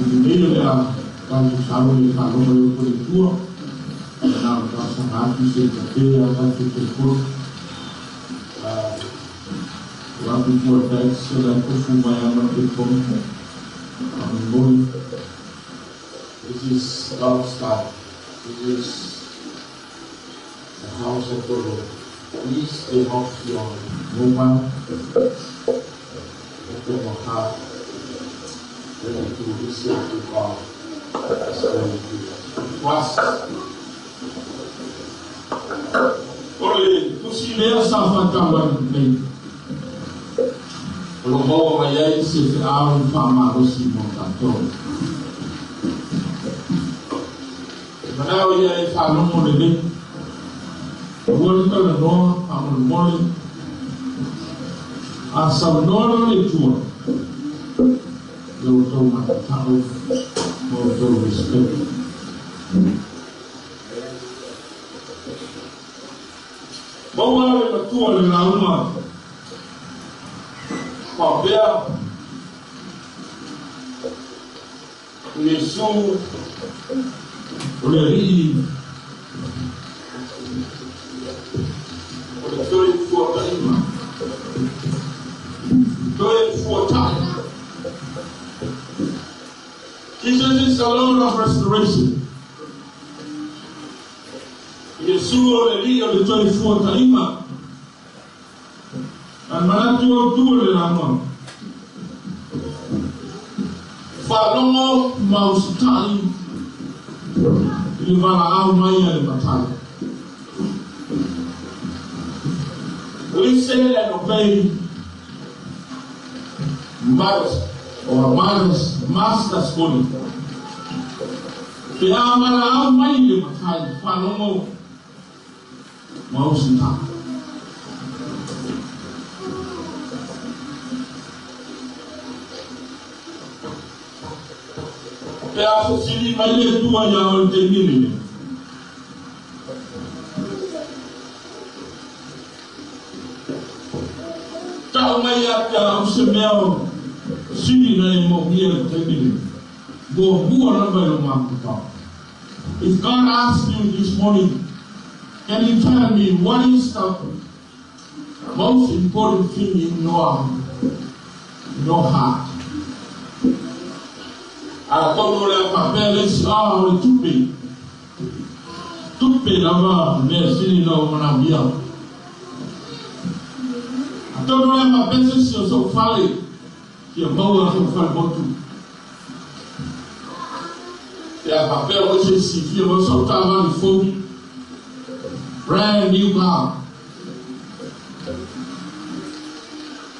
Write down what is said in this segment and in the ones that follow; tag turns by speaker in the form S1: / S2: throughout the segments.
S1: I lenei o le a tatou sauni i le faalogo i upu a le Atua, ia na ona talosaga atu se i tape a tatou telefoni. Ua atu i tua i fax o le tofu mai lava ma le telefoni. Faamolemole. This is God's time. This is the house of the Lord. Please stay off your mobile. Open your heart. Ready to listen to God. Is going to trust. O le tusi lea sa faatau ai nei, o lo o maua mai ai se feau faamalosi mo tatou. E manao ia e faalogo lelei. Aua le talanoa faamolemole. A saunoa loa le Atua, ia outou matatau ma outou respect. Maua le matua le lauga faapea o Iesu o le Alii o le toe fuataiga, toe fuatai. Jesus is the Lord of restoration. Iesu o le Alii o le toe fuataiga. A manatu autu o le lauga, Faalogo ma usitai i le valaau mai a le Matai. Listen and obey mother's or mother's master's calling. Pe a valaau mai le Matai, faalogo ma usitai. Pe a fesili mai le Atua iā oe i le taimi lenei. Tau mai ia te au se mea o sili na e moomia i le taimi lenei. Muamua lava i lo mafaufau. If God asks you this morning, can you tell me what is the most important thing in your heart? Atonu o le a faapea le isi, ah, o le tupe. Tupe lava mea sili na ou manaomia. Atonu o le a faapea se isi o so'u fale, fia maua so'u fale motu. Pe a faapea foi se isi, fia maua so'u taavale fou, brand new car.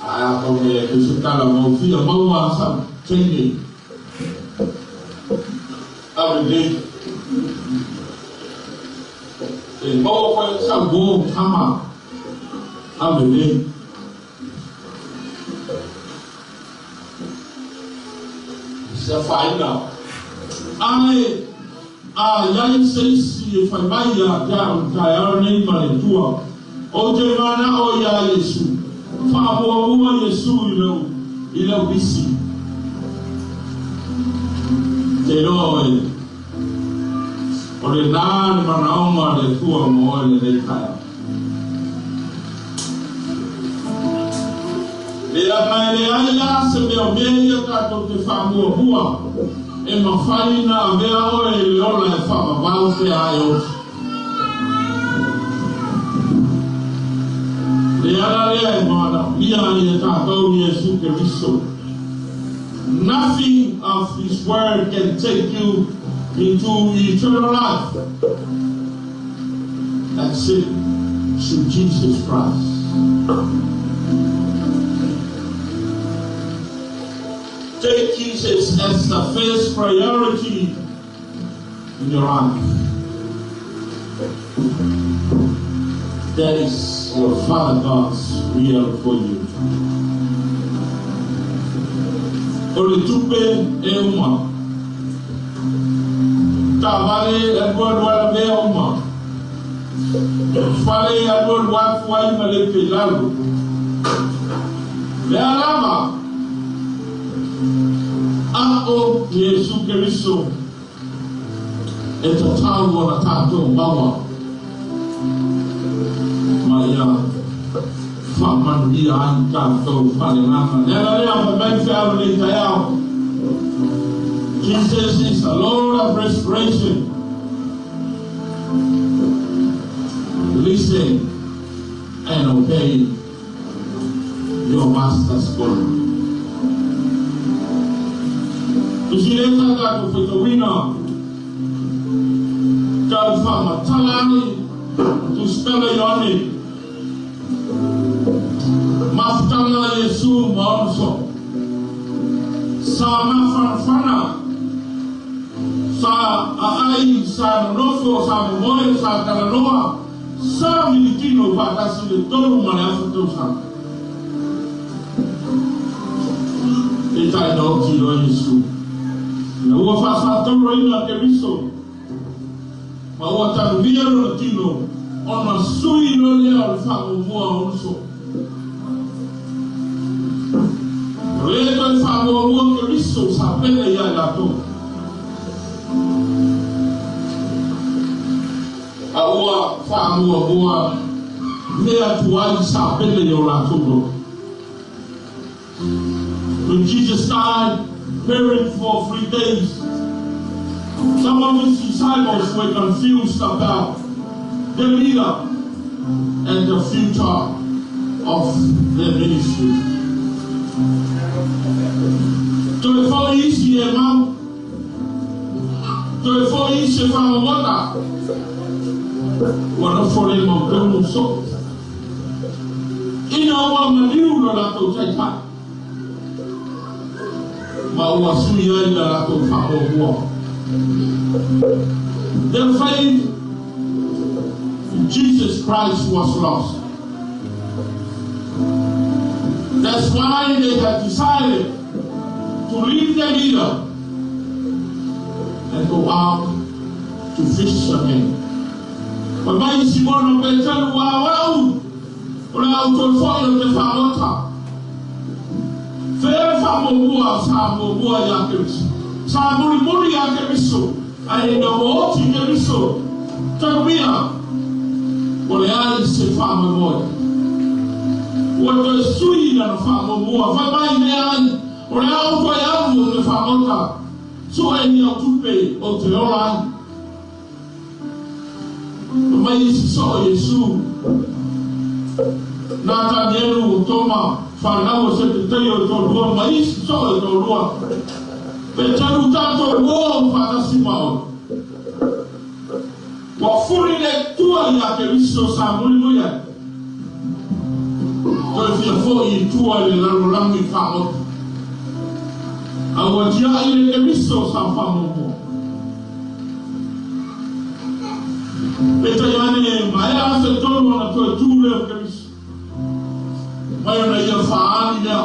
S1: Ae atonu e fai se tala ua ou fia maua sau teine aulelei. E maua foi sau uo tama aulelei. Se afaina. Ae a i ai se isi e fai mai ia te au i le taeao lenei ma le Atua, Ou te manao iā Iesu, faamuamua Iesu i lou, i lau lisi. Te iloa oe, o lenā le manaoga a le Atua mo oe lenei taeao. Leaga e leai lava se mea o mea ia tatou te faamuamua e mafai ona avea oe i le ola e faavavau pe a e oti. Le ala lea e manaomia ai e tatou Iesu Keriso. Nothing of this world can take you into eternal life. That's it through Jesus Christ. Take Jesus as the first priority in your life. That is your Father God's will for you. O le tupe e uma. Taavale e alualu alavea uma. Fale e alualu atu ai ma le pe lalo. Lea lava. Iesu Keriso e tatau ona tatou maua ma ia faamanuia ai tatou faaleagaga. Le ala lea fai mai feau lenei taeao, Jesus is the Lord of restoration. Listen and obey your master's call. Tusi lea sa tatou faitauina tau faamatala ai Tusitala Ioane mafutaga a Iesu ma ona soo. Sa mafanafana, sa aai, sa nonofo, sa momoe, sa talanoa, Sa militino faatasi le 3.5 tausaga. Peitai na oti loa Iesu, ina ua faasatauraina Keriso, ma ua tanuia lona tino, ona sui loa lea o le faamuamua o ona soo. Ua le toe faamuamua Keriso sa pele ia i latou. A ua faamuamua mea tuai sa pele i o latou loto. When Jesus died, buried for 3 days, some of his disciples were confused about the leader and the future of their ministry. Toe foi isi e mau. Toe foi isi e fagogota. Ua nofo le mautonu soo. Ina ua maliu lo latou taitai, ma ua sui ai la latou faamuamua. Their faith in Jesus Christ was lost. That's why they had decided to leave their leader and go out to fish again. Fai mai Simona Peteru, A o au, o le a ou toe foi ou te fagota. Fea le faamuamua sa muamua iā Keriso? Sa mulimuli iā Keriso, ae ina ua oti Keriso, taumia, ua leai se faamoemoe. Ua toe sui lana faamuamua, fai mai, Leai, o le a ou toe alu ou te fagota, sue ni au tupe ou te ola ai. Fai mai isi soo Iesu, Natanielu, o Toma, fanau a Sepeteio e toalua, ma isi soo e toalua, Peteru tatou o faatasi ma oe. Ua fuli le tua iā Keriso sa mulimuli ai. Toe fia foi i tua i le lalolagi faamotu. A ua tiai le Keriso sa faamuamua. Peitai ane, maea aso e tolu ona toe tū lea o Keriso. Mai ona ia faaali lea.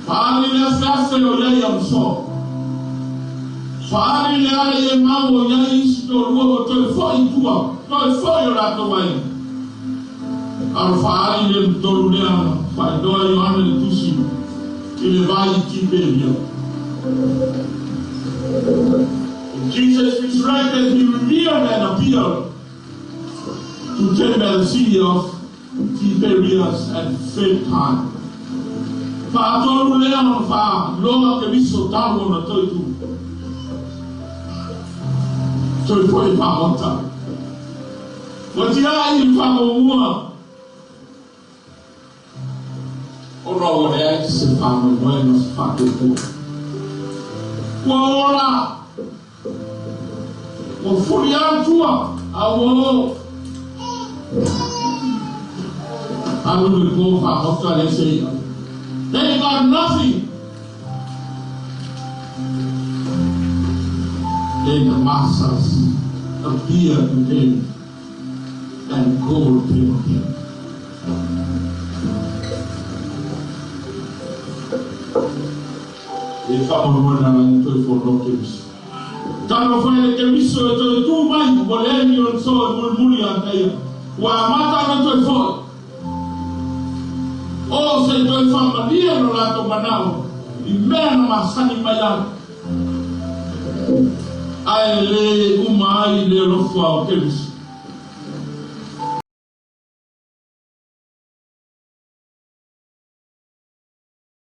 S1: Faaali le afeafe o i ai ona soo. Faaali le ala i e mau o i ai isi toalua ua toe foi i tua, toe foi o latou aiga. A o le faaali lea le tolu lea na faailoa e Ioane le Tusi i le vai i Tiperia. When Jesus resurrected, he revealed and appeared to them at the sea of Tiberias at the third time. Faatolu lea ona faailoa Keriso talu ona toe tu. Toe foi fagota. Ua tiai le faamuamua ona ua leai se faamoemoe ma se faatuatua. Ua ola, ua fuli lava tua, a ua o. Alu le po fagota le se i'a. They got nothing. Then the masters appeared to them and called them again. E faamoemoe na lagi toe fono Keriso. Talofa e le Keriso e toe tū mai, ua leai ni ona soo e mulimuli ia te ia. Ua amata ona toe foi. O se toe faamalie lo latou manao I mea na masani mai ai. Ae le uma ai le alofa o Keriso.